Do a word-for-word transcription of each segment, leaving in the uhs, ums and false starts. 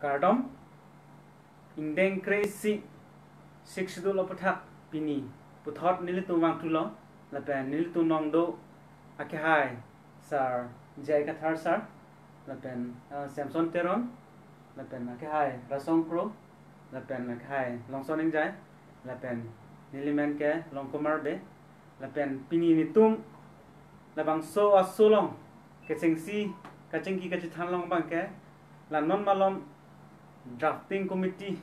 Kardom, ingdeng kre-isi Sixth Schedule aputhak pini puthot nelitum vangthulo, lapen nelitum along do akehai Sar J I Kathar sir, lapen, ah, Samson Teron, lapen akehai Rasong Kro, lapen akehai Longson Engjai, lapen nelimen ke Longkumar Bey, lapen pini nelitum labangso aso along kechengsi, kachingki kachethan along abangke, la non malom drafting committee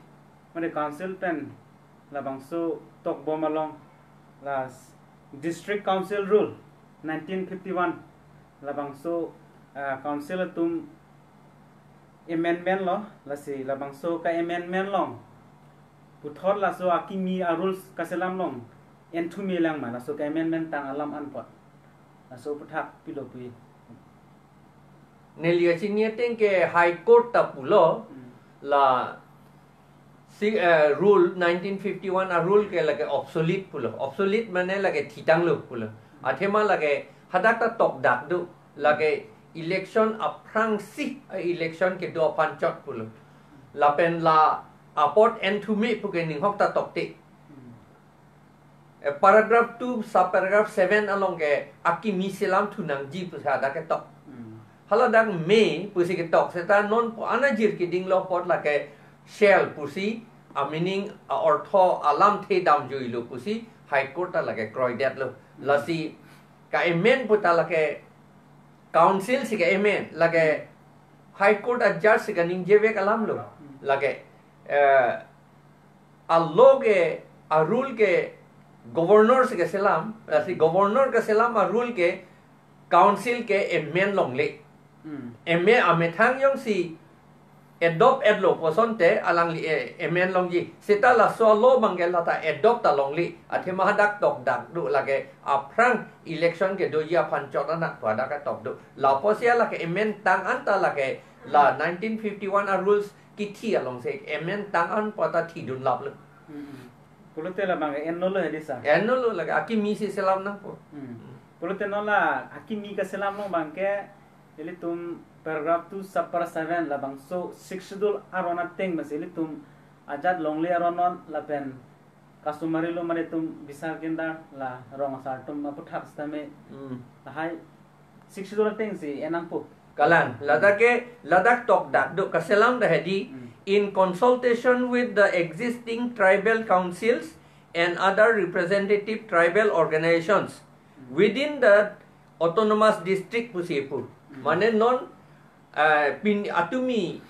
mane council pen labangso tokbom along la s-, District Council Rule nineteen fifty-one, labangso, ah, council atum amendment lo, lasi labangso ka-amendment along puthot laso akimi a-rules kaselam along enthume lang ma, laso ka-amendment tang alam anpot, laso aputhak pilo pu. Neli kachini ateng ke High Court ta pulo, Hmm. la si, eh, rule nineteen fifty-one a-rule ke lake obsolete pulo. Obsolete mane lake thitanglo pulo. Athema lake hadak ta tokdak do. Lake election aphrangsi, eh, election kedo aphan chot pulo. Lapen la apot enthume pu ke ninghok ta tokte. Hmm. Eh, paragraph two, subparagraph seven along ke akimi selam thu nangji pusi hadak ketok. Hmm. Hala dak me pusi ketok, seta non pu-an ajir keding lo apot lake shall pusi, a-meaning, a-ortho alamthe damjui lo pusi High Court ta lake kroidetlo. Hmm. Lasi ka-amend pu ta lake council si ka-amend, lake High Court a-judge si kaningjevek alam lo. Hmm. Lake, eh, a-law ke, a-rule ke governor si keselam, lasi governor keselam a-rule ke council ke amend longle. Hmm. Amend, amethang jongsi adopt etlo pu asonte alangli, eh, amend longji. Seta laso a-law abangke lata adopt ta longle. Athema hadak tokdak do, lake aphrang election kedoji aphan chot anak pu hadak ketok do. Lapusi lake amend tang an ta lake la nineteen fifty-one a-rules kithi alongsi amend tang an pu ta thidun laplo. Hmm. Pulote labang ennolo hedi sir. Ennolo, lake akimi si selam nangpo. Hmm. Pulote non la akimi kaselam along abangke, ilitum paragraph two subpara seven labangso Sixth Schedule aron ateng masi ilitum ajat longle aron non lapen customary law mane itum bisar kindar la rong asar atum aputhak sitame Hmm. lahai Sixth Schedule ateng si en nangpo. Kalang, ladak ke, ladak tokdak do, kaselam ta hedi, Hmm. in consultation with the existing tribal councils and other representative tribal organizations Hmm. within the autonomous district pusi pu. Hmm. Mane non, eh, pin atumi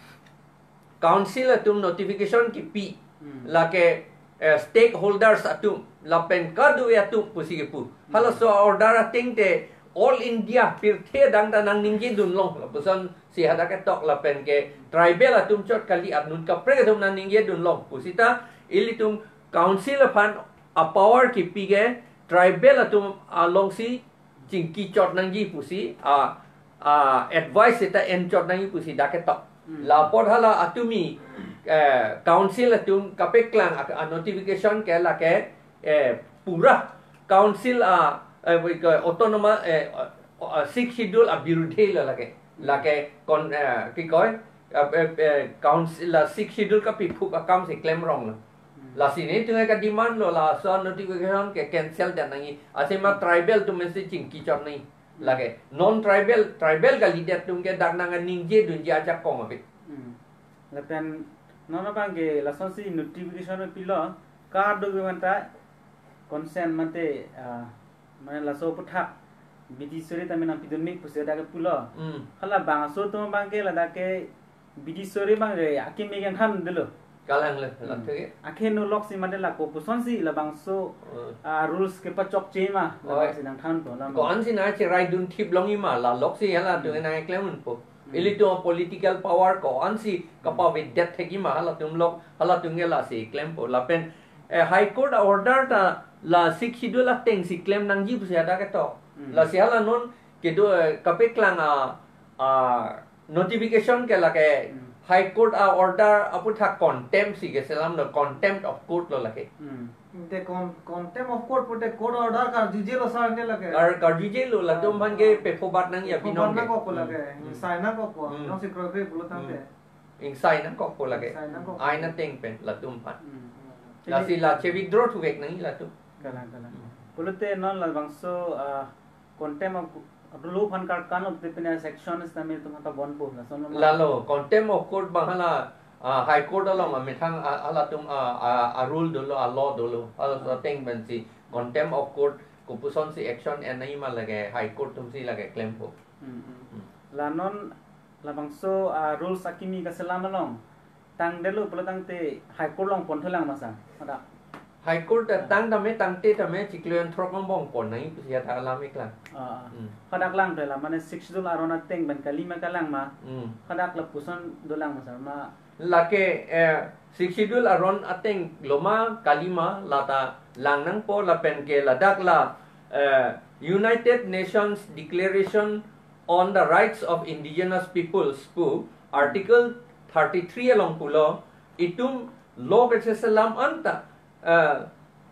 council atum notification kipi, Hmm. lake, eh, stakeholders atum, lapen kadokave atum pusi kipu. Hmm. Halaso order ateng te all India pirthe adang ta nangningje dunlong, lapuson si hadak ketok lapen ke tribal atum chot kali, anut kaprek atum nangningje dunlong pusita ilitum council aphan a-power kipi ke tribal atum alongsi chingki chot nangji pusi, a, a, advice seta en chot nangji pusi dak ketok. Hmm. Lapot hala atumi, eh, council atum kapeklang a, a-notification ke lake, eh, pura council a, eh, ke autonomous, eh, a, Sixth Schedule abirudhe lo lake. Lake kon, eh, kikoi, eh, eh, eh, council la Sixth Schedule kapiphup akam si klem rong lo. Hmm. Lasi netum ke ka-demand lo laso notification ke cancel det nangji. Asema Hmm. tribal atum si chingki chot nangji. Hmm. Lake non-tribal, tribal kalidet atum ke dak nangningje dunji ajakong ave. Hmm. Lapen non abangke lasonsi notification pilo, kadokave aphanta consent mate, ah, mane laso aputhak bidi suri tame nangpidun me pusi dak kepulo. Hmm. Halabangso atum abangke ladak ke bidi suri abang re akimi kangthan dolo. Kalang le, Hmm. ladak ke. Akheno loksi mate la kopuson si labangso, Hmm. ah, rules kepachokche ma, Oi. labangsi nangthanpo, lama. Ko-ansi nangcheraidun thip longji ma, la loksi halatum Hmm. nangklem unpo. Hmm. Ilitum political power ko-ansi Hmm. kapavedet thekji ma, halatum lok, halatum ke lasi klempo. Lapen, eh, High Court order ta la Sixth Schedule ateng si klem nangji pusi hadak ketok. Hmm. Lasi hala non kedo, eh, kapeklang a, a, notification ke lake Hmm. High Court a-order aputhak contempt si keselam lo, contempt of court lo lake. Hmm. Te con-, contempt of court pute court order karjuje lo sir ke lake. Kar-, karjuje lo, latum Ah. aphan ke pephobat nangji, Pephobat abinong ke. nangkok ko lake. Hmm. Sign nangkok ko. Hmm. Nangsi kroikre pulo tangte. Hmm. Ingsai nangkokpo lake. Ingsai nangkokpo. Ain ateng pen latum aphan. Hmm. Lasi la che-withdraw thuvek nangji latum. Kalang, kalang. Hmm. Pulote non labangso, ah, contempt of, of law aphan karkan lote pine section is nami tum hata bonpo. Lason lo ma? Lalo, contempt of court abang hala, ah, High Court along amethang, ah, halatum, ah, ah, a-rule dolo, a-law dolo. Hala, ah, ateng pensi contempt of court kopuson si action en nangji ma lake High Court atumsi lake klempo. Hmm, hmm. Hmm. La non labangso, ah, rules akimi kaselam along tangdetlo pulo tangte High Court along ponthulang ma sir? Hadak. High Court ta, ah, tang tame, tangte tame chiklo jon throk angbong pon nangji pusi hadak alam iklang. Ah, ah. Hmm. Hadak lang pe la, mane Sixth Schedule aron ateng pen kali ma kalang ma? Hmm. Hadak lapuson dolang ma sir? Ma Lake, eh, Sixth Schedule aron ateng lo ma kali ma lata lang nangpo lapen ke ladak la, eh, United Nations Declaration on the Rights of Indigenous Peoples pu Article thirty-three along pulo, itum law kacheselam anta, eh,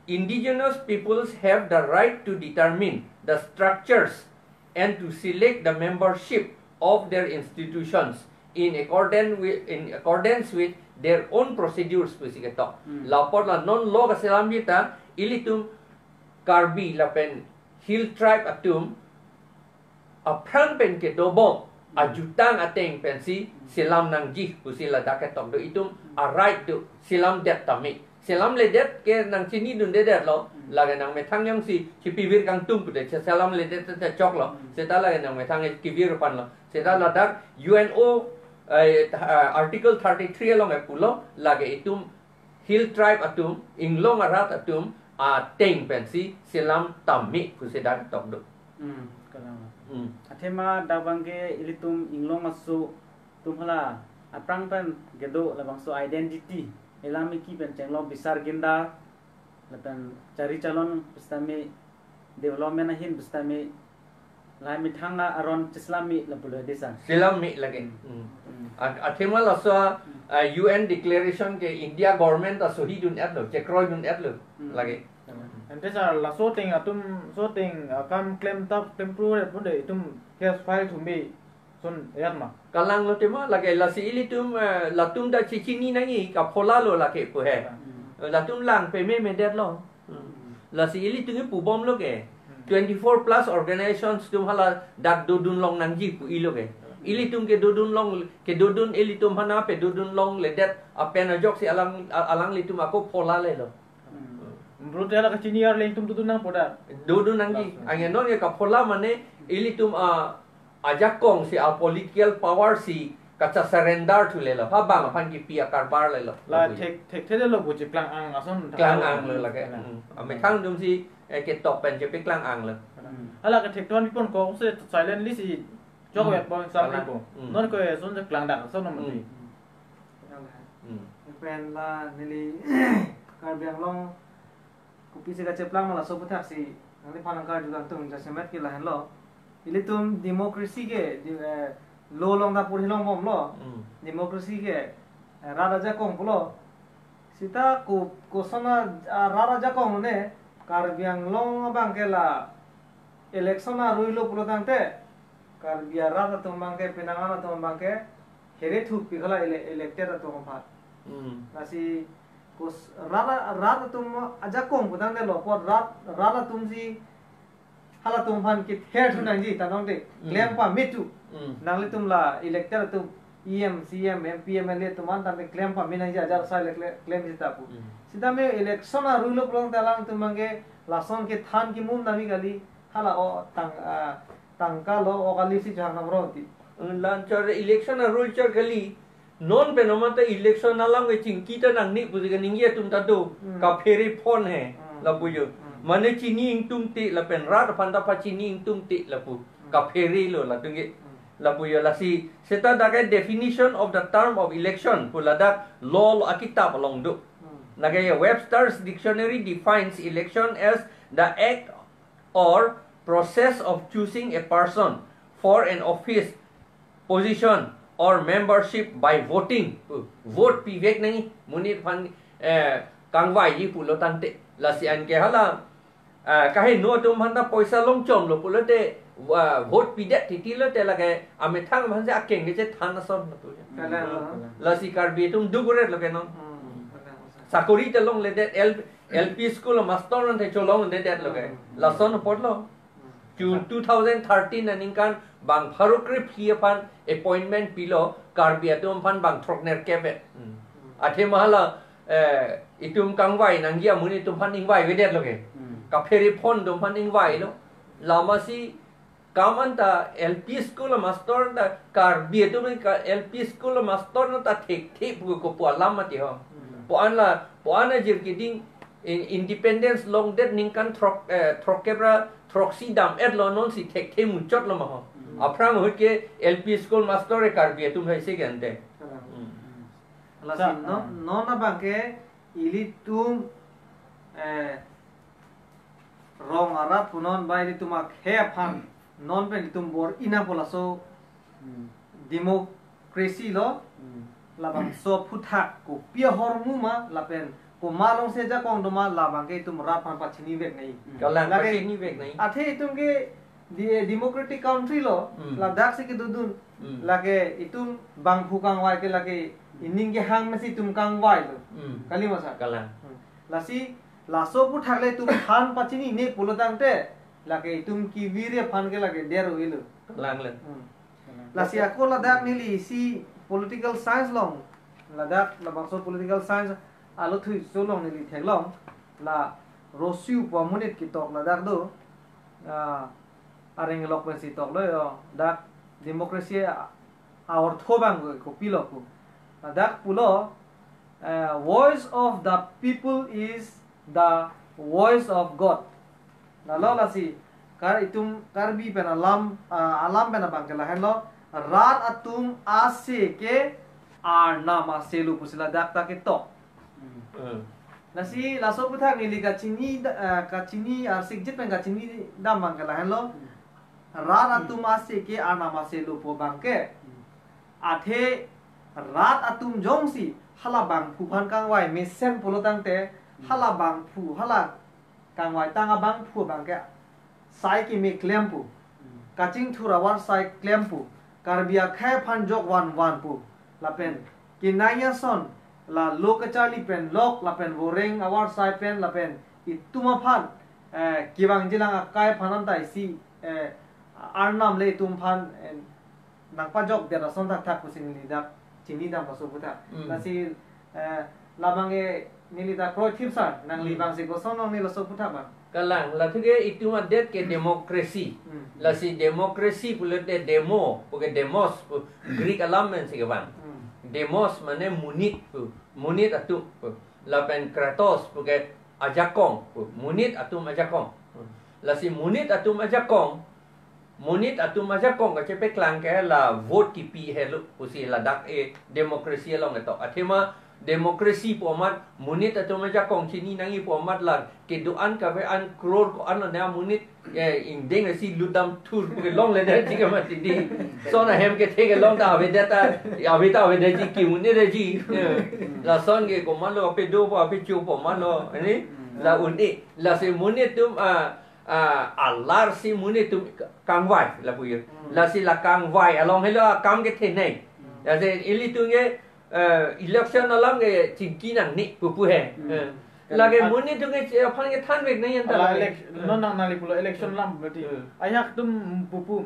indigenous peoples have the right to determine the structures and to select the membership of their institutions in accordance with, in accordance with their own procedures pusi ketok. Hmm. La apot la non law kaselam jita ilitum Karbi lapen Hill Tribe atum aphrang pen kedobom, hmm, ajutang ateng pensi, hmm, selam nangji pusi ladak ketok do, itum, hmm, a-right do selamdet tame. Selamledet ke nangchinidundedetlo, hmm, lake nangmethang jongsi chipivir kangtung pute, che selamledet te choklo, hmm, seta lake nangmethang kivir panlo. Seta ladak U N O, eh, tha-, eh, Article thirty-three along ke pulo, lake itum Hill Tribe atum, inglong arat atum ateng pensi selam tame pusi dak tok do. Hmm, kalang. Hmm. Athema dak abang ke ilitum inglong aso atum hala aphrang pen kedo labangso identity, elam eki pen chenglo bisar gindar, lapen chari chalon pusitame, development ahin pusitame, lahai methang aron cheselam me lapulo dei sir. Selam me lake. Hmm. Hmm. A-, athema laso, hmm, ah, U N declaration ke India government ta sohidun-etlo, chekroi-dun-etlo, hmm, lake. Ante sir, laso ateng atum, laso ateng, ah, kam klem tap, klem pro ret pute itum case file thume son yat ma? Kalanglo tema lake, lasi ilitum, eh, latum ta chechini nangji kaphola lo lake pu he. Hmm. Latum lang pememedetlo. Hmm. Lasi ilitum ke pubomlo ke. Hmm. Twenty-four plus organizations atum hala dak dodun long nangji pu-ilo ke. Hmm. Ilitum kedodun long, kedodun ilitum hana pedodun longledet apen ajoksi alang, a-, alanglitum ako phola lelo. Hmm. Bro, te hala kachini arleng atum dodun nangpo dak? Dodun nangji. Langsung. Anke non ke kaphola mane ilitum a ajakong si a political power si kacha-surrender thulelo. Ha bang aphan kipi akarbar lelo. La thek, thekthelo pu cheklang-ang ason. Klang-anglo lake. Klang-ang. Hmm. Amethang atumsi, eh, ketok pen chepeklang-anglo. Hmm. Hala ke thekthon pipon ko se silently si chok, hmm, wet bon sam, kalang, pipon. Hmm. Non ko eson cheklang dak ason non mati. Hmm. Hmm. Pen la neli Karbi Anglong kopisi kacheplang ma laso aputhak si nangliphan nangkarju kangtung jasemet ke lahenlo. Ilitum democracy ke, di-, eh, law along ta puri longbomlo. Hmm. Democracy ke, eh, rat ajakong pulo. Seta ko, koson a, a rat ajakong ne, Karbi Anglong abang ke la election arui lo pulo tangte, Karbi arat atum abang ke, penang an atum abang ke, here thukpi hala ele-, elected atum aphan. Hmm. Lasi kos-, rat, rat atum ajakong pu tangte lo, apot rat, rat atumsi halatum aphan kether thu nangji, ta nong de, hmm, klem pame thu. Hmm. Nanglitum la elected atum E M, C E M, M P, M L A atum an tangte klem pame nangji, ajat asai le kle-, klem seta pu. Hmm. Seta me election arui lo pulo tangte alangtum abang ke lason kethan kemum nami kali, hala o tang, ah, tangka lo o kali si jang namro ti. Lan chor election arui chor kali. Non pen amat ta election alam ke chingki ta nangne pusi kaningje atum ta do. Hmm. Kaphere phone he. Hmm. Lapu jo. Hmm. Mane chini ingtungte lapen rat aphan ta pachini ingtungte lapu. Hmm. Kaphere lo latum ke. Hmm. Lapu jo lasi seta dak ke definition of the term of election pu ladak law akitap along do. Hmm. Lake Webster's Dictionary defines election as the act or process of choosing a person for an office, position or membership by voting. Vote pivek nangji, monit aphan, eh, kangvaiji pulo tangte. Lasi anke hala, eh, kaheno atum aphan ta poisa longchomlo pulote, Wa-, vote pidet titi lote lake amethang aphansi akeng kechethan ason lapu. Kalang, kalang. Lasi Karbi atum duk-uret lo ke non. Hmm, kalang. Sakori ta longledet, L-, L P school master nangthe cholongledet lo ke. Hmm. Lason apotlo. Hmm. June two thousand thirteen aningkan bang pharo krephli aphan appointment pilo, Karbi atum aphan bang throknerkep vet. Hmm. Athema hala, eh, itum kangvai nangji amonit atum aphan ingvaivedet lo ke. Hmm. Kaphere phon atum aphan ingvailo. Lamasi kam anta L P school master ta Karbi atum ka L P school master nangta thekthe pu kopu alam mati ho. Hmm. Pu-an la, pu-an ajir keding in-, independence longdet ningkan throk, eh, throkkep ra throksi dam-etlo, nonsi thekthe muchotlo ma ho. Hmm. Aphrang ahut ke L P school master e Karbi atum hai se gente. Hmm. Lasi sa-, non, ah, non abang ke ilitum, eh, rong arat punon ba ilitum akhei aphan non pen ilitum bor-i nangpo laso, hmm, democracy lo, hmm, labangso aphuthak kopi ahormu ma lapen komat alongsi ajakong do ma labang ke itum rat aphan pachinivek nangji. Hmm. Kalang, lake pachinivek nangji. Athe itum ke di-, democratic country lo, hmm, ladaksi kedodun. Hmm. Lake itum bangphu kangvai ke lake, hmm, ining kehang mesi itum kangvailo. Hmm. Kali ma sir? Kalang. Hmm. Lasi laso aphuthak le itum aphan pachinine pulo tangte, lake itum kevir aphan ke lake der-elo. Kalang le. Hmm. Lasi ako ladak neli isi political science along, ladak labangso political science alo thuiso along neli theklong, la Rousseau pu amonit ketok ladak do, ah, areng lok pensi toklo yo, dak democracy a, a-ortho abang ko-, kopilo pu. Ladak pulo, eh, "Voice of the people is the voice of God." Lalo lasi, kar itum Karbi pen alam, ah, alam pen abang ke lahenlo, "Rat atum ase ke Arnam ase lo," pusi ladak ta ketok. Hmm. Hmm. Lasi laso aphuthak neli kachini da-, ah, kachini, ah, sikjit pen kachini dam abang ke lahenlo. Hmm. Rat atum ase ke Arnam ase lo pu abang ke. Hmm. Athe rat atum jongsi hala bangphu aphan kangvai mesen pulo tangte, hmm, hala bangphu, hala kangvaitang abangphu abang ke sai keme klempo. Hmm. Kachingthur avarsai klempo. Karbi akhei aphan jok vanvanpo. Lapen kenai ason, la lo kacharli pen lok, lapen voreng avarsai pen, lapen itum aphan, eh, kevangjilang akai aphan anta isi, eh, Arnam le itum aphan, eh, nangpajokdet ason thakthak pusi neli dak chinidam laso aphuthak. Hmm. Lasi, eh, labang ke neli dak kroithip sir, nangli, hmm, bangsi koson longji laso aphuthak abang. Kalang, lathu ke itum adet ke democracy. Hmm. Lasi democracy pulote demo, pu ke demos, pu Greek alam pensi kevang. Hmm. Demos mane monit pu, monit atum pu. Lapen kratos pu ke ajakong pu, monit atum ajakong. Lasi monit atum ajakong, monit atum ajakong kachepeklang ke la vote kipi helo pusi ladak e democracy along ketok. Athema democracy pu amat monit atum ajakong chini nangji pu amat la kedo-an kave-an crore ko-an lo ne amonit, eh, ingdeng asi ludam thur pu ke longledetji ke mati di. Son ahem kethe ke long ta avedet ta, ave ta avedetji, kimunedetji. Eh, lason ke komatlo ape dopo ape chopo matlo, ini la un-e. Lasi monit atum, ah, ah, alarsi monit atum kangvai lapu yo. Hmm. Lasi la kangvai along helo akam kethenei. Hmm. Lasi ilitum ke, eh, election alam ke chingki nangne pupu he. Hmm. Eh. Lake, ah, monit atum ke aphan kethanvek nangji anta. Ala lake. Elec-, non nang nangli pulo election alam berarti. Hmm. Ajahak atum pupu.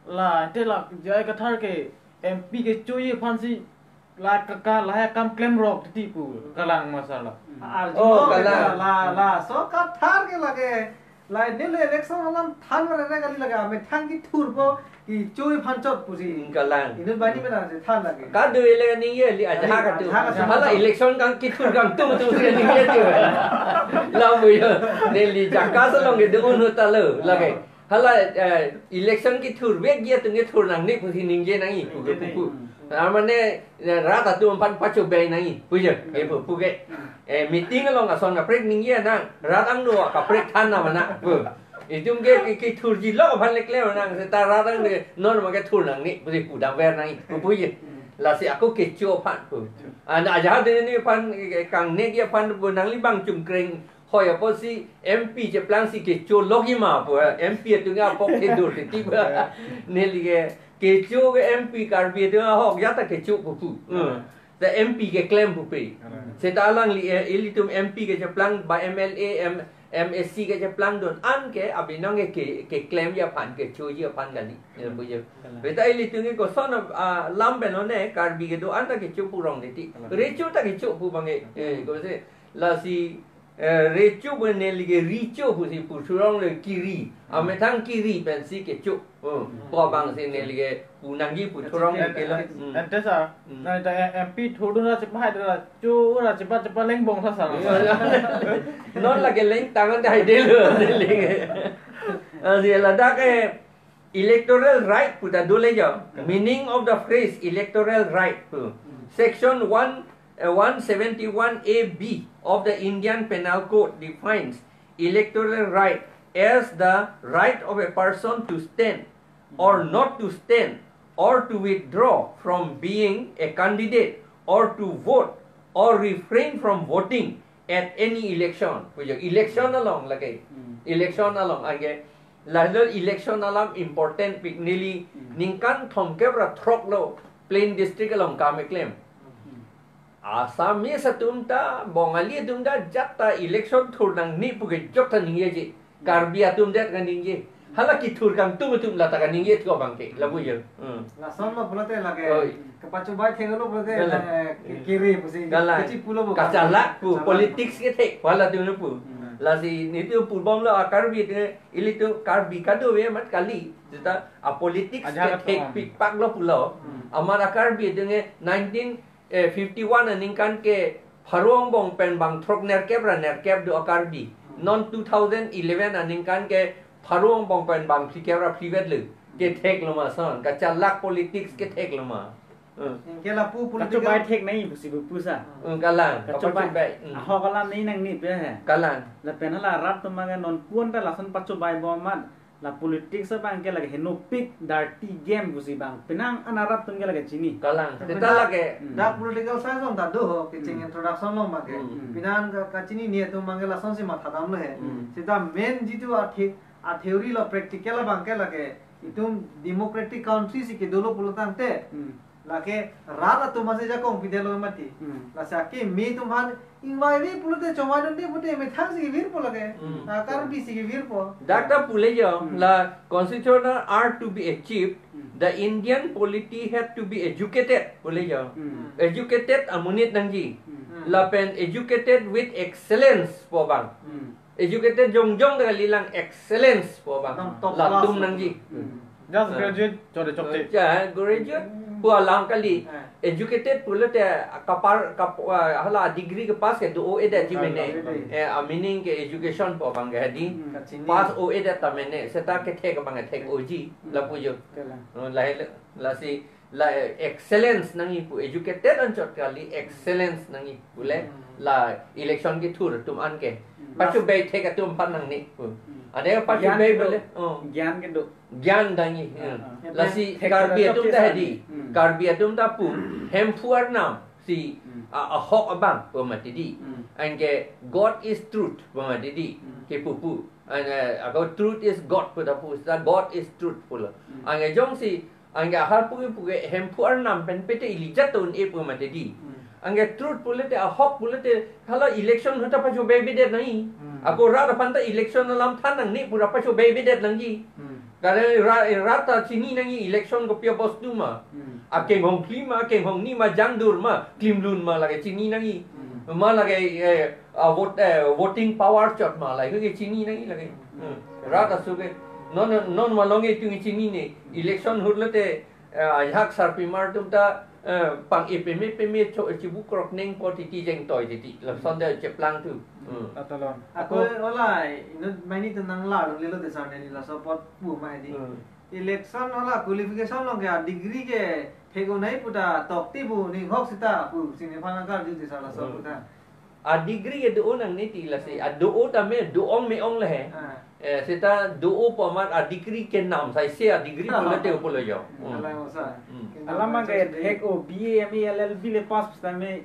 La, ante la, J I Kathar ke M P kechoji aphansi la ka, ka, lahai akam klemrok titi pu, kalang ma sir lo. Hmm. Ah, oh, jingno kalang. La, la, la, so Kathar ke lake, la, neli election alam thanverre kali lake, amethang kethurpo, kechoji aphan chot pusi. Hmm, kalang. Inut banghini pen si than lake. Kado ele ningje li aja. Ajahak atum. Ajahak atum. Hala election kang kethur kangtung tum si ningje tu. Lapu yo, neli Jakarta along kedo-un ahut ta lo, lake. Hala, eh, election kethurvekji atum kethur nangne pusi ningje nangji pu ke pupu. Hmm. Ah, mane, eh, rat atum aphan pachobei nangji pu je, ke pupu ke. Hmm. Eh, meeting along ason kaprek ningje nang, rat angno kaprek than na mana pu. Itum ke, ke, kethurji lok aphan le klem nang, seta rat angno non ma kethur nangne pusi pudamver nangji pupu je. Hmm. Lasi ako kecho aphan pu. Ana ajahak dini aphan, eh, kangnekji aphan pu nangli bang chungkreng Oi, apotsi M P cheplang si kecho logima pu, eh, M P atum apok kedo titi ba. Neli ke kecho ke M P Karbi atum ahok jata kecho pu pu. Hmm. The M P keklem pupe. Hmm. Seta alangli, eh, ilitum M P kecheplang ba M L A, M, M A C kecheplang dun an ke abinong ke, ke, keklem ji aphan, kecho ji aphan kali. Hmm. Ya, bu ya. Kalang. Beta ilitum ke koson, ah, lam pen one Karbi kedo-an ta kecho purong titi. Kalang. Recho ta kecho pu bang ke. Hmm. Eh, ko se lasi Eh, recho pu neli ke recho pusi puthurong le kiri. Hmm. Amethang kiri pensi kecho. Hmm. Hmm. Pu abang si neli ke pu nangji puthurong le kelo. Hmm. Ante sir, Hmm. na ita M P thurdun ra chepa hai ra cho ra chepa chepa lengbong sa sir. Iya, iya. Non lake leng tangan dai delo neli ke. Ah, si ladak ke electoral right pu ta dole jo. Hmm. Meaning of the phrase electoral right pu. Hmm. Section one, uh, one seventy-one A B of the Indian Penal Code defines electoral right as the right of a person to stand or Hmm. not to stand or to withdraw from being a candidate or to vote or refrain from voting at any election. Pu jo, election along lake. Hmm. Election along anke. Lahelo election alam important pik neli Hmm. ningkan thomkep ra throk lo Plain District along kam keklem. Hmm. Assamese atum ta, Bongali atum ta, jat ta election thur nangne pu ke jok ta ningjeji. Hmm. Karbi atum det kaningje. Hala kethur kangtung atum lata kaningje thu abang ke. Lapu jo. Hmm. Lason lo pulote lake. Oi. Kapachobai thek lo pulote Kalang. lake kiri pusi. Kalang. Kachi pulo bu. Kachalak pu, Kachalak. politics kethek pu halatum lo pu. Hmm. Lasi nelitum pubom lo a Karbi te, ilitum Karbi kadokave amat kali. Seta a politics Ajar kethek pu. pikpak lo pulo. Hmm. Amat a Karbi atum ke nineteen, eh, fifty-one aningkan ke pharo angbong pen bang throk nerkep ra nerkep do a Karbi. Hmm. Non two thousand eleven aningkan ke pharo angbong pen bang phlikep ra phlivet le. Kethek lo ma son, kachalak politics kethek lo ma. Hmm. Anke lapu political Kachobai thek nai pusi pu pusa. Hmm, kalang, Kachobai. kapachobai. Hmm. Ahok alam nai nangne pe he. Kalang. Lapen hala rat atum ke non pu-an ta lason pachobai bom amat. La politics abang ke lake henopik dirty game pusi bang. Penang an a rat atum ke lake chini. Kalang. Tapi Seta dak, lake. Hmm. dak political science along ta do ho, kecheng Hmm. introduction along abang ke. Hmm. Hmm. Penang ka, kachinine atum abang ke lasonsi mathadam lo he. Hmm. Seta main jitu a the-, a theory lo practical abang ke lake itum democratic country si kedo lo pulo tangte. Hmm. Lake rat atum amatsi jakong pidetlo mati. Hmm. Lasi akeme atum aphan ingvaive pulote chongvaidunde pute methang si kevirpo lake. Hmm. Ah, Karbi si kevirpo. Dak ta pule jo, Hmm. la constitutional are to be achieved, Hmm. the Indian polity had to be educated, pule jo. Hmm. Educated amonit nangji. Hmm. Hmm. Lapen educated with excellence pu abang. Hmm. Educated jongjong ta kali lang excellence pu abang. Nang top Latum class nangji. Hmm. Just Eh. graduate, chode chokche. Eh, ja, graduate Hmm. pu alam kali. Eh. Educated pulote kapar, kap-, ah, hala degree kepass ke do-o-edet ji Hmm. mene. Hmm. Eh, a meaning ke education pu abang ke hadi. Hmm. Kachini. Pass o-edet ta mene. Seta kethek abang kethek oji. Hmm. Lapu jo. Kalang. Oh, lahai le, lasi la, eh, excellence nangji pu, educated anchot kali, excellence nangji pule Hmm. la election kethur atum an ke. Hmm. Pachobai thek atum aphan nangne pu. Hmm. Ade pachobai Gyan kedo. bole, oh. Gyan kedo. Gyan nangji. Ah, Hmm. ah. Lasi Thek Karbi kedo atum chok ta hedi. Hmm. Karbi atum ta pu, Hemphu Arnam si Hmm. a, ahok abang pu mati di. Hmm. Anke God is truth pu mati di. Hmm. Kepu pu. Anke, eh, ako truth is God pu ta pu, seta God is truth pulo. Hmm. Anke jongsi, anke ahal puke puke Hemphu Arnam pen pete ili jat un-e pu mati di. Hmm. Anke truth pulote, ahok pulote, hala election ahut ta pachobai bedet nangji. Hmm. Ako rat aphan ta election alam than nangne pu ra pachobai bedet nangji. Hmm. Karena ra-, rat ta chini nangji election kopi abostu ma. Hmm. Akenghong phli ma, akenghong ni ma, jangdur ma, klimlun ma lake chini nangji. Hmm. Ma lake, eh, a vote, eh, voting power chot ma lake ke chini nangji lake. Hmm. Hmm. Rat asu ke non, non malong itum chinine. Election ahut lote, eh, ajahak sarpimar atum ta, eh, pang-e peme peme cho chibu krok neng po titi jeng toi titi. Lason de cheplang tu. Hmm. Atalon. Ako Ako ola, inut mane tu nanglar lelo de sar neli laso apot pu ma di. Hmm. Election hala qualification along ke a degree ke thek-o nai pu ta tokte pu ning hok seta pu sini aphan nangkarju ti sala so Hmm. pu ta. A degree ke do-o nangne ti lasi, a do-o tame do-ong me-ong le he. Ah. Eh, seta do-o pu amat a degree kenam sai se a degree pulote pulo jo. Hmm. Alang osa. Hmm. Kenam Alam sai ke se thek-o B A, M A, L L B le pass pu tame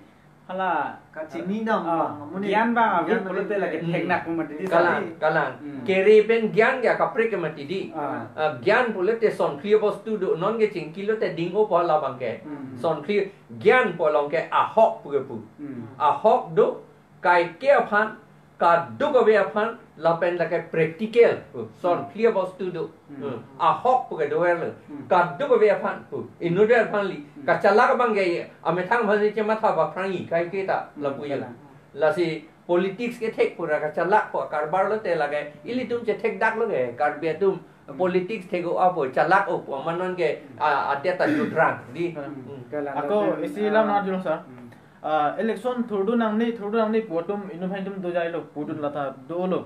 Hala, kachini dam ah, bang, amonit gyan bang ave gyan pulote ave lake ave. Theknak mati di. Kalang, sa. Kalang. Hmm. Kere pen gyan ke kaprek ke mati di. Ah. Ah, gyan pulote son phli bostu do, non ke chingki lote ding-o pu hala abang ke. Hmm. Son phli gyan pu along ke ahok pu ke pu. Hmm. Ahok do, kaike aphan, kadokave aphan, lapen lake practical pu. Son Hmm. phli bostu do. Hmm. Hmm. Ahok pu ke dover lo. Hmm. Kadokave aphan pu. Inutvet aphan li. Hmm. Kachalak abang ke amethang aphan si chematha ba phrang-i kaike ta Hmm. lapu yo. Kalang. Lasi politics ke thek pura kachalak pu karbar lote lake ilitum chethek dak lo ke. Karbi atum Hmm. politics thek-o apo chalak-o pu amanon ke Hmm. a, adet ta jutrang di. Hmm. Hmm. Kalang. Ako lapen, isi ah, lam na julong sa. Hmm. Ah, election thurdun nangne, thurdun nangne pu atum inut hai atum dojai lo, pudun Hmm. lata dolo.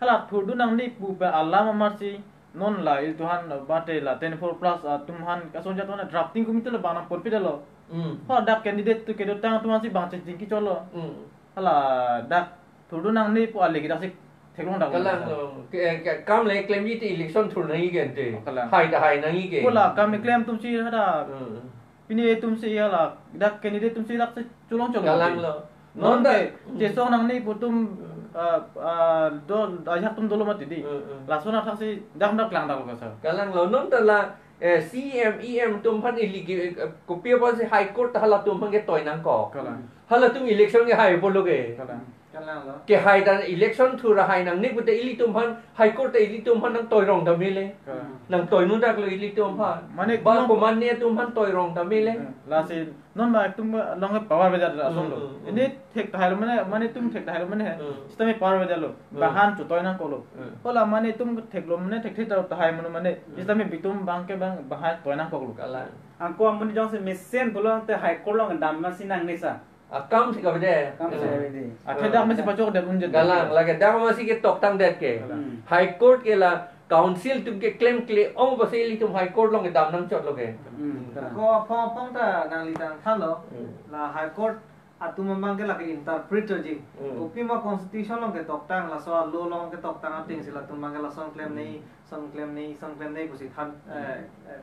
Hala thurdun nangne pu ba alam amarsi non la ilitum aphan bate la twenty-four plus atum aphan kasong jat aphan drafting committee lo bang nangponpedetlo. Hmm. Ho dak candidate tu kedotang atum aphansi bang chingki cholo. Hmm. Hala dak thurdun nangne pu ale ke daksi theklong dak Kalang lo. Lo. Ke, ke, kam le klemji te election thur nangji ke ante. Oh, kalang. Hai ta hai nangji ke. Hala kam le klem atumsi hada. Hmm. Pini atumsi hala dak candidate atumsi daksi cholong cholong Kalang ate. Lo. Non Non ta ke, chesong nangne pu atum, Hmm. ah, ah, do, ajak atum dolo mati di. Hmm, hmm. Lason athaksi dak dak klang dak lo ka sir. Kalang lo. Non ta la, eh, C M, E M atum aphan ili ke, eh, kopi aphansi High Court ta halatum aphan ke toi nangkok. Kalang. Halatum election ke hai pulo ke. Kalang. Kalang lo. Ke hai ta election thur ra hai nangne pute ilitum aphan High Court ta ilitum aphan nangtoi rong ta mele. Kalang. Nangtoi nu dak lo ilitum aphan. Mane Ba tum- komatne atum aphan toi rong ta mele. Hmm. Lasi non ba tum along ke power bejar ason lo. Hmm, hmm, hmm. Ini thek tahai lo mane, mane tum thek tahai lo mane. Hmm. Sita me power bejar lo. Hmm. Bang aphan chutoi nangkok lo. Hmm. Hala mane tum thek lo mane thek thek tahai mane mane. Hmm. Sita me bitum bang ke bang bang aphan toi nangkok lo. Kalang. Angko amonit jongsi mesen pulote High Court along dam masi nangne sa. Akam si kavede. Akam si kavede. Athe dak masi pachokdet unjat. Kalang, lake dak masi ketoktangdet ke. Kalang. Hmm. High Court ke la council atum ke klemkle-ong pusi ilitum High Court along kedam nangchot lo ke. Hmm, kalang. Ko aphong aphong ta nangli tangthan lo. Hmm. La High Court atum abang ke lake interpreter ji. Hmm. Kopi ma constitution along ketoktang, laso law along ketoktang ating si latum abang ke lason klem nei, Hmm. son klem nei, son klem nei pusi than, Hmm. eh, eh,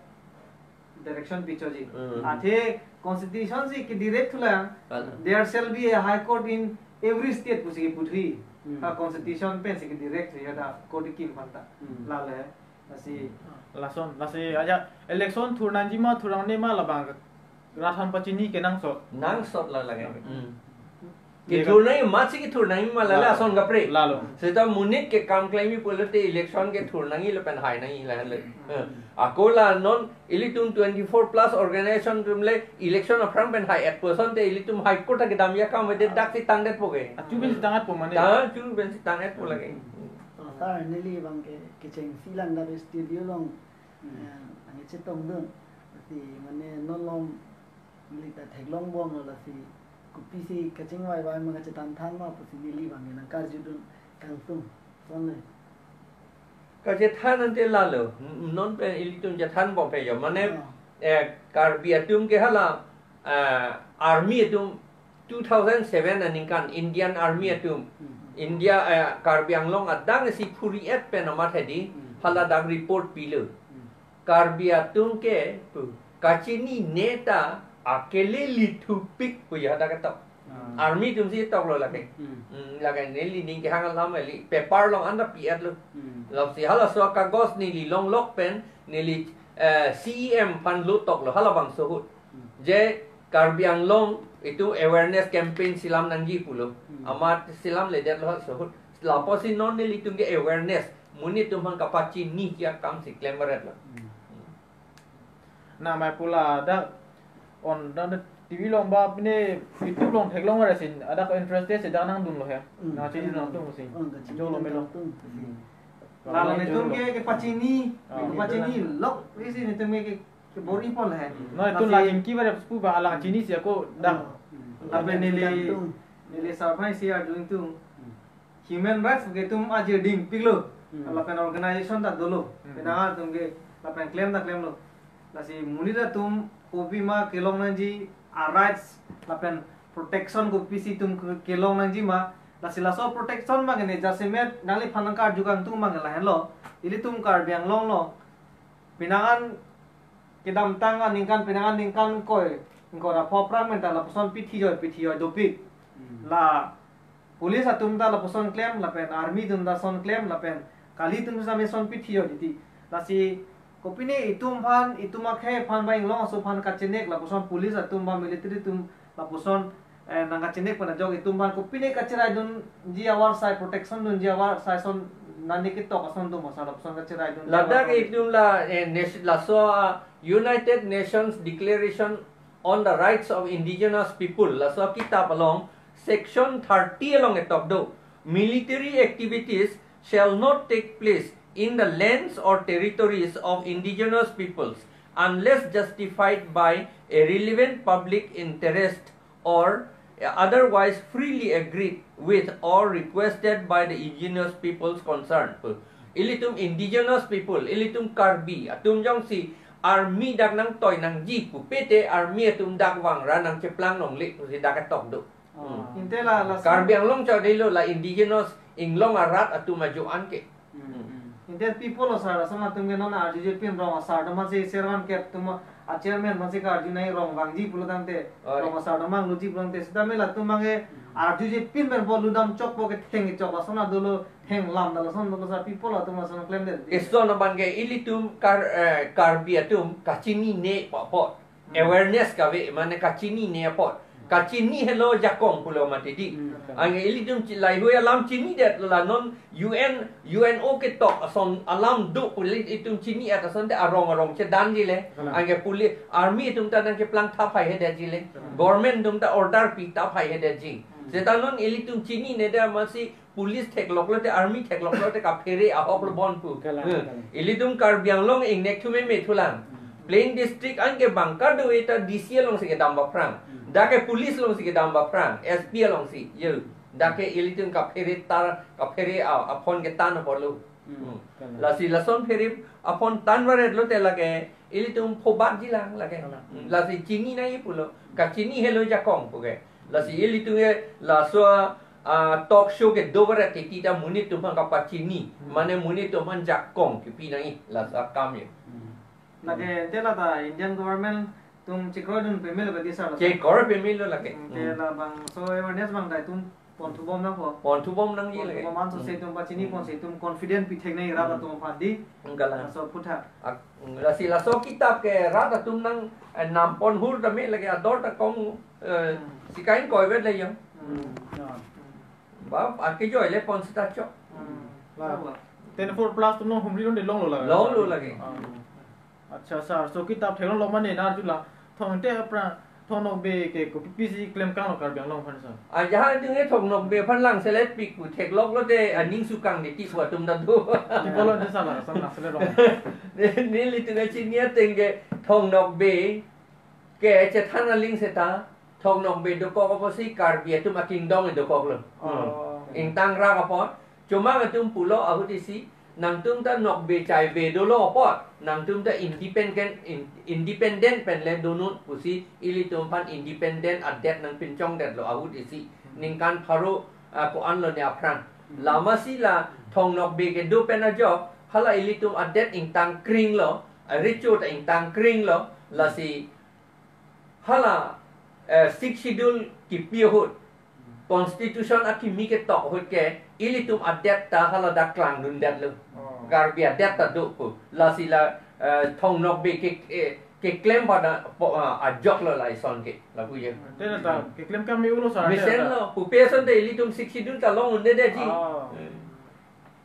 direction pichoji. Hmm. Athe constitution si ke direct thulang. Kalang. There shall be a high court in every state pusi ke putri. Hmm. Ha constitution pen si ke direct ya da court kim panta. Hmm. Lale. Lasi. Lason, lasi aja election thur nangji ma thur nangne ma labang rat aphan pachini kenangsot. Nangsot la lake. Hmm. Hmm. Kethur nangji masi kethur nangji ma lale Lalo. Ason kaprek. Lalo. Seta monit ke kam klem-i pulote election kethur nangji lapen hai nangji lale. Hmm. Eh, ako la non ilitum twenty-four plus organization atum le election aphrang pen hai-et pu asonte ilitum High Court ta kedam ya kam ave daksi tangdet po ke. Achu pen si tangdet po mane. Ta chu pen si tangdet po lake. Hmm. Sir, neli abang ke kechengsi lang dari studio along, Hmm. eh, nangchetongdun. Lasi mane non along neli ta theklong bomlo lasi kopisi kachingvaivai ma kachethan than ma pusi neli abang nangkarjudun kangtung. Sonle. Kachethan ante lalo, n-, non pen ilitum chethan bom pe jo. Mane, Ah. eh, Karbi atum ke hala, eh, army atum two thousand seven aningkan Indian Army atum, Hmm. India, eh, Karbi Anglong adang si phuri-et pen amat hedi, Hmm. hala dak report pilo. Hmm. Karbi atum ke pu kachinine ta akele lithupik pu ya dak ketok. Ah. Army atum si toklo lake. Hmm. Hmm, lake neli ning kehang alam eli paper along anta pi-et lo. Hmm. Lasi halaso akagos neli longlok pen neli, eh, C E M aphan lo toklo halabangso ahut. Hmm. Je Karbi Anglong itum awareness campaign selam nangji pulo. Hmm. Amat selamledetlo halaso ahut. Lapusi non nelitum ke awareness monit atum aphan kapachini akam si klembaret lo. Hmm. Na mai pu ladak on dan T V along ba pine YouTube along theklong ra sin adak interest si dak nangdunlo he. Hmm. Nangchini nangdun si. Hmm, kachini Jolo melo. Nangdun si. Hmm. Lalo netum ke, kepachini, Ah. kepachini lok isi netum ke, ke bor-i pon he. Hmm. No, itu Tapi lagi ki bare pu ba alang chini si ako dak. Hmm. Lapen neli, Kachini nangdun. Neli survey si arjudun. Hmm. Human rights ke itum ajir dingpiklo. Hmm. Lapen organization ta dolo. Hmm. Penang atum ke lapen klem ta klemlo. Lasi monit atum kopima kelong nangji a rights lapen protection kopisi itum ke-, kelong nangji ma. Lasi laso protection ma kene jasemet nangliphan nangkarju kangtung ma ke lahenlo. Ilitum Karbi Anglong lo. Penang an kedamtang aningkan, penang an ningkan koi Ingkoi ra pho aphrang pen ta lapuson pithi joi, pithi joi dopik. Hmm. La police atum ta lapuson klem, lapen army atum ta son klem, lapen kali atum ta meson pithi joi titi. Lasi kopine itum aphan, itum akhei aphan ba inglong aso aphan kachenek, lapuson police atum ba military atum lapuson, eh, nangkachenek pen ajok itum aphan kopine kacheraidunji avarsai, protection dunji avarsai ason nani ketok ason atum asar lapuson kacheraidun. Ladak avar itum la, eh, nation, laso, ah, United Nations Declaration on the Rights of Indigenous People, laso kitap along section thirty along ketok do, military activities shall not take place in the lands or territories of indigenous peoples unless justified by a relevant public interest or otherwise freely agreed with or requested by the indigenous peoples concerned. Ilitum indigenous people, ilitum Karbi atum jongsi army dak nangtoi nangji pupe te, army atum dak vang ra nangcheplang longle pusi dak ketok do. Oh. Hmm. Inte la, la Karbi Anglong chot helo, la indigenous inglong arat atum ajo-an ke. Hmm. Inte people lo sar, lason atum ke non arjuje pin rong asar atum si servan kep atum a chairman atum si karju nai rong vangji pulo tangte, oi, rong asar atum vangluji pulo tangte, sitame latum abang ke, hmm, arjuje pin pen bo ludam chokpo, ketheng chok lason dolo, thenglam ta lason dolo sar, people atum lason klemdet. Eson abang ke ilitum Kar-, eh, Karbi atum kachinine pa apot. Hmm. Awareness kave, mane kachinine apot. Kachini helo jakong pulo mati di. Hmm. Anke ilitum chi-, laihui alam chinidet, la non U N, U N O ketok ason alam do pu ilitum chini-et ason te arong arong chedanji le. Kalang. Anke police, army atum ta nangkeplang thap haihedetji le. Kalang. Government atum ta order pi thap haihedetji. Hmm. Seta non ilitum chinine det amatsi police theklok lote, army theklok lote kaphere ahok lo bon pu. Kalang, hmm, kalang. Ilitum Karbi Anglong ingnek thu meme thulang. Hmm. Plain district anke bang kado eta D C alongsi kedam ba aphrang. Hmm. Dak ke police alongsi kedam ba aphrang, S P alongsi. Yo. Dak ke ilitum kaphere tar, kaphere a, aphone ketan apotlo. Hmm. Hmm. Kalang. Lasi lason phere aphone tan varet lote lake ilitum phobatji lang lake. Kalang. Hmm. Lasi chini nai pulo. Kachini helo jakong pu ke. Lasi ilitum ke laso, ah, talk show kedo varet titi ta monit atum aphan kapachini. Hmm. Mane monit atum aphan jakong kepi nangji, laso akam ye. Hmm. Lake ante la ta Indian government atum chekroidun pemelo ke di sar la. Chekroi pemelo lake. Hmm, te, hmm, labangso awareness abang ta itum pon thubom nangpo. Pon thubom nangji lake. Pon thubom anso, hmm, se itum pachini, hmm, ponsi itum confident pithek nangji rat, hmm, atum aphan di. Hmm, kalang. Laso aphuthak. Ak-, lasi laso kitap ke rat atum nang, eh, nam pon hur tame lake ador ta kong, eh, hmm, sika ingkoi vet le yo. Hmm. Hmm. Ba, akejoi le pon sita chok. Hmm. La. Twenty-four plus atum nonghumri longle longlo lake. Longlo lake. Ah. Acha sar, so kitap theklonglo mane nar jula. Thong te apra, Thong Nokbe ke kopi pisi klem kanglo Karbi Anglong aphan sar. Ajahak atum ke Thong Nokbe aphan langselet pik pu theklok lote aning sukang de ti pu atum ta do. Ti polo de sala, sam langselet rong. Ne, nelitum kachini ateng ke Thong Nokbe ke chethan aling seta Thong Nokbe dokok apotsi Karbi atum akingdong dokoklo. Oh. Ingtang rak apot. Chomang atum pulo ahut isi, nangtum ta Nokbe chaibe dolo apot, nangtum ta independent, in-, independent pen le donut pusi ilitum aphan independent adet nangpinchongdetlo ahut isi. Ningkan pharo, ah, ko-an lo ne aphrang. Lamasi la Thong Nokbe kedo pen ajok, hala ilitum adet ingtang kringlo, ah, recho ta ingtang kringlo, lasi hala, eh, Sixth Schedule kipi ahut, Constitution akimi ketok ahut ke, ilitum adet ta hala dak klangdundetlo. Oh. Karbi adet ta do pu. Lasi la, eh, Thong Nokbe ke, eh, keklem pada po, ah, ajoklo lason ke. Lapu ye. Tena ta, keklem kami ulo sa, mesen tena ta. Lo, pupe ason te ilitum Sixth Schedule ta long-un-edetji. Ah. Hmm.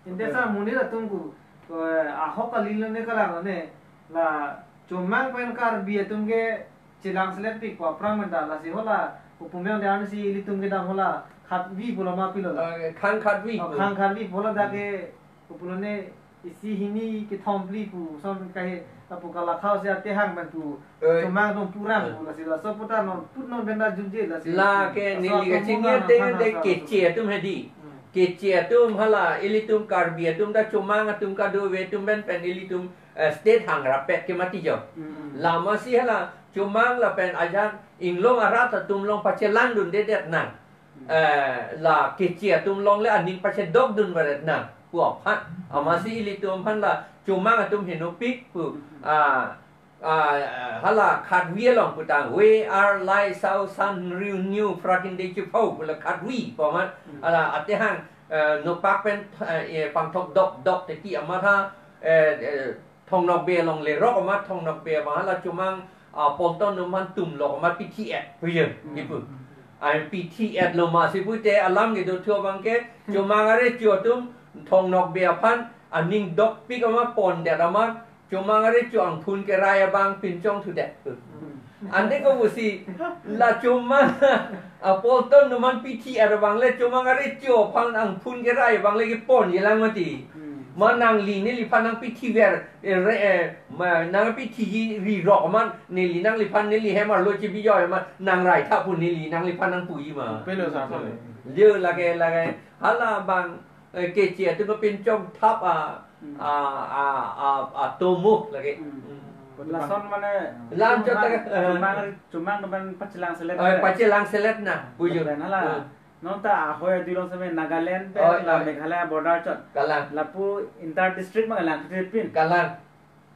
Inte sa monit atum ku, ko, ahok kali lo ne kalang ne, la Chomang pen Karbi atum ke chelangselet pik pu aphrang menta, lasi hala, upumyang dan si ilitum kedam hala, khatvi pulo ma pilo la. Eh, khang khatvi. Oh, pu. Khang khatvi pulo dak ke, pulo ne isi hini kethom phli pu, son kahe, lapu kalakhau si ate hang pen pu, eh, Chomang atum purang, eh, pu lasi laso puta non, put non benda junje lasi. La ke laso neli atum kachini mona ateng nang de hana sa Keche atum hedi. Hmm. Keche atum hala, ilitum Karbi atum ta Chomang atum kadokave atum pen pen ilitum, eh, state hangrapet ke mati jo. Hmm. Lamasi hala, Chomang lapen ajahak inglong arat atum along pachelangdundedet nang. Hmm. Eh, la Keche atum along le aning pachedokdun varet nang pu aphan. Amatsi ilitum aphan la Chomang atum henopik pu, hmm, ah, ah, hala khatvi along putang, we are Lai Sau San Riu Niu Phra Kinde Chipho pula khatvi pu amat, hala atehang, eh, nopak pen, eh, pangthok dok dok teti amat ha, eh, eh, Thong Nokbe along lerok amat, Thong Nokbe abang hala Chomang, ah, Polton atum aphan tum lok amat pithi-et puye, Hmm. ipu. Ai pithi-et lo ma si pute alam kedo thu abang ke, Chomang arecho atum Thong Nokbe aphan aning dokpik amat pondet amat, Chomang arecho angphun kerai abang pinchong thudet. Hmm. Ante ko pusi la Chomang, ah, Polton atum aphan pithi-et abang le Chomang arecho aphan angphun kerai abang le keponji lang mati. Hmm. Ma nangli neliphan nangpithiver, eh, re, eh, ma nangpithiji rirok ma neli nangliphan neli hem arlo chebijoi ma nangrai tha pu neli nangliphan nangpuji ma. Pelo sa sa. Leu lake lake hala abang, eh, keche atum pinchong thap a, Hmm. a, a, a, atomo lake. Hmm. Hmm. Lason mane Lan chot Chomang, ta, eh. Chomang, Chomang atum aphan pachelang selet. Oh, pachelang selet na, bujur. Lapen hala. Hmm. Non ta ahoi adulong seme Nagaland pen Oi, la oi. Meghalaya border chot. Kalang. Lapu inter district ma lang kete pin. Kalang.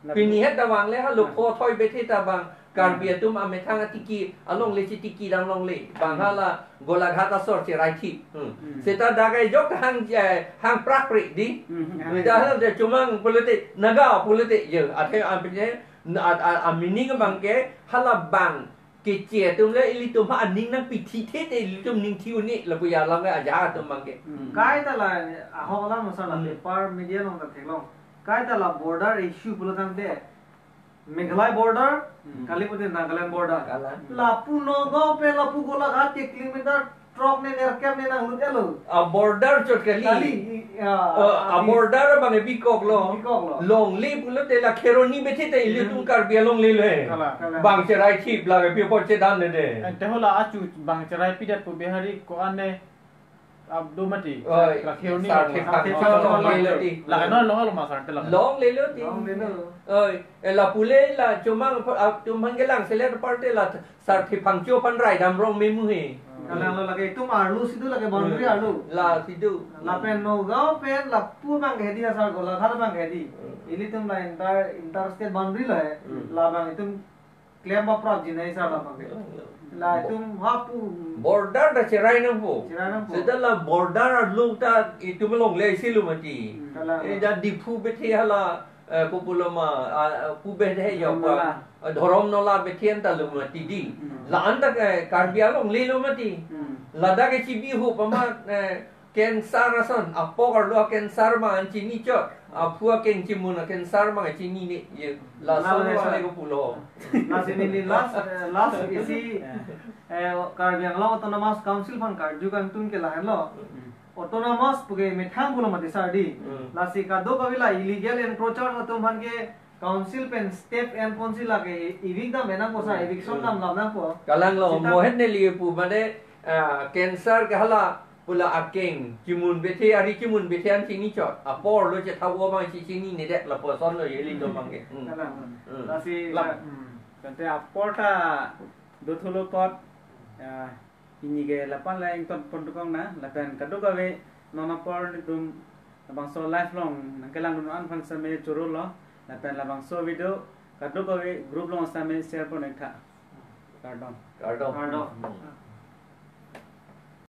Lapu. Pini het ta abang le ha lo Nah. pho thoi bethe ta abang Karbi Nah. atum amethang atiki along le si tiki dang long le. Bang Hmm. hala Golaghat asor cherai thi. Hmm. Hmm. Seta dagai jok hang, eh, hang prak pri di. Hmm. Dah hala de Chomang pulote Naga pulote ye. Athe ampine a, a, a meaning abang ke hala abang keche atum le ilitum ha aning nangpithi the te ilitum ning thi un-e lapu alam ke ajahak atum abang ke. Hmm. Kaita la ahok alam masa la Hmm. paper media along ta theklong. Kaita la border issue pulo tangte Meghalaya border, Hmm. kali pute Nagaland border. Kalang. Lapu Nagaon pen lapu Golaghat ke kilometer throk ne nerkep ne nanglut-et lo. A border chot kali. Kali, i, ya, Oh, a a di- border abang e bikok lo. Bikok lo. Longle pulote la Kheroni bethe te ilitum Hmm. Karbi along le le. Kalang. Kalang. Bang cherai thip la ke pi apot chedan le de. Ante hala achu bang cherai pidet pu Bihari ko-an ne abdo mati. Oi, La Kheroni sar lo, ne sar phang chot lo, longle lo ti. La no lo lo ma sar te la. Longle lo ti. Longle lo. Oi, eh, lapu le la Chomang atum aphan kelang selet aparte la sar thi phang chot aphan rai dam rong me mu he. Kalang lo lake itum arlo si do lake boundary Hmm. arlo. La si do. Lapen Nagaon pen lapu abang ke hedi asar Golaghat abang ke hedi. Hmm. Ilitum la inter, inter state boundary lo he. Hmm. Labang itum klem ba prap jinai asar labang ke. Hmm. La itum hapu Border ta cherai nangpo. Cherai nangpo. Seta la border arlo ta itum longle si lo mati. Hmm. Kalang. Eh, da Diphu bethe hala eh, kopilo ma, ah, ah, pu bethe yo Dhorom pa, Nola. Ah, Dhorom Nola bethe an ta lo mati di. Hmm. La-an ta, eh, Karbi along le lo mati. Hmm. Ladak ke chibi hu pama, eh, cancer ason, apok arlo cancer ma an chini chot, aphu akeng chimun a cancer ma chini ne, ye, la Nola son le ma sa. Le kopulo. Lasi neli last, eh, last isi, eh, Karbi Anglong Autonomous Council aphan karju kangtung ke lahenlo. Hmm. Autonomous puke methang pulo mati sar di. Hmm. Lasi kadokave la illegal encroacher atum aphan ke council pen step en ponsi lake evict dam enang ko sar, Hmm. eviction Hmm. dam lam nangpo. Kalang lo, Sita mohet neli pu mane, ah, cancer ke hala pu la akeng chimun bethe, ari chimun bethe an chini chot. Apor lo chetha abang si chini ne det lapuson lo ilitum abang ke. Hmm. Kalang. Hmm. Lasi Lap-, la hmm. Tangte apor ta dothulo apot, ah, pini ke lapu-an le ington pon tukong na, lapen kadokave non apor nelitum labangso live along nangkelangdun an aphan seme choro lo, lapen labangso video kadokave group along seme share pon-ik tha. Kardom. Kardom. Kardom. Hmm.